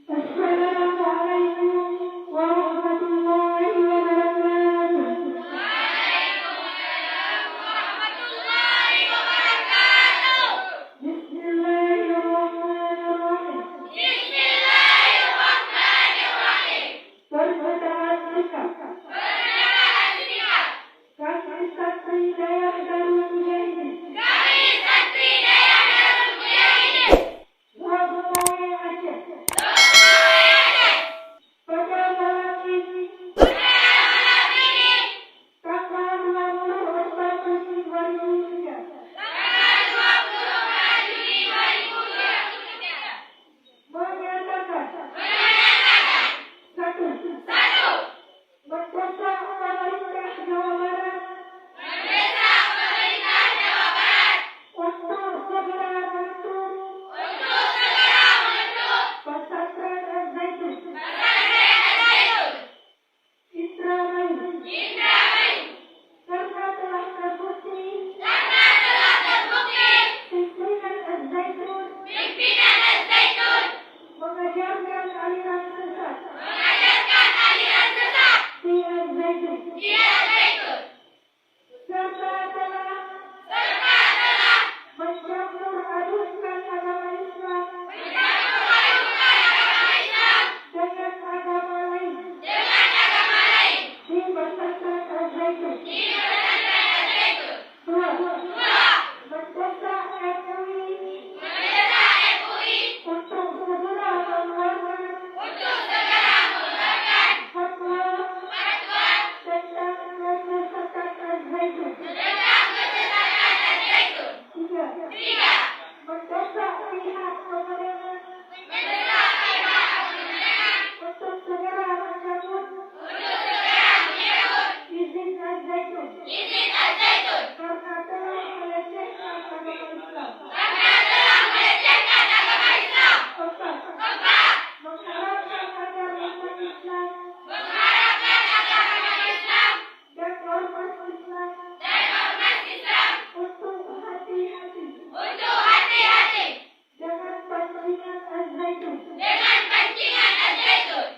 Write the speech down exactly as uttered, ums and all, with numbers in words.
Assalamualaikum warahmatullahi wabarakatuh. Bismillahirrahmanirrahim. Pernyataan sikap. Kami santri Dayah Darul Mujahidin. Kami santri Dayah Darul Mujahidin. Dua Bukawai Aceh. Dua Bukawai Aceh. Pada malam ini. Pada malam ini. Tanggal dua puluh empat Juni dua ribu tiga. Tanggal dua puluh empat Juni dua ribu tiga. Menyatakan. Menyatakan. Satu. Satu. Mendesak pemerintah Jawa Barat. Mendesak pemerintah Jawa Barat. Untuk segera menutup. Untuk segera menutup. Pesantren Al-Zaitun. Pesantren Al-Zaitun. Indramayu. Indramayu. Karena telah terbukti. Karena telah terbukti. Pimpinan Az-Zaitun. Pimpinan Az-Zaitun. Mengajarkan aliran sesat. Mengajarkan aliran sesat. Di Az-Zaitun. Di Az-Zaitun. Serta telah. Serta telah. Mencampur adukkan agama Islam. Mencampur adukkan agama Islam. Dengan agama lain. Dengan agama lain. Di pesantren Al-Zaitun. Di pesantren Al-Zaitun. Dua. Dua. Mendesak M U I. Mendesak M U I. Untuk segera mengeluarkan. Untuk segera mengeluarkan. Fatwa. Fatwa. Tentang kesesatan Az-Zaitun. Tentang kesesatan Az-Zaitun. Tiga. Tiga. Mendesak pihak pemerintah. Mendesak pihak pemerintah. Untuk segera mencabut. Untuk segera mencabut. Izin Az-Zaitun. Izin Az-Zaitun. Karena telah melecehkan agama Islam. Karena telah melecehkan agama Islam. Empat. Empat. Mengharapkan agar umat Islam. Mengharapkan agar umat Islam. Dan ormas Islam. Dan ormas Islam. Untuk hati-hati. Untuk hati-hati. Dengan pancingan Az-Zaitun. Dengan pancingan Az-Zaitun.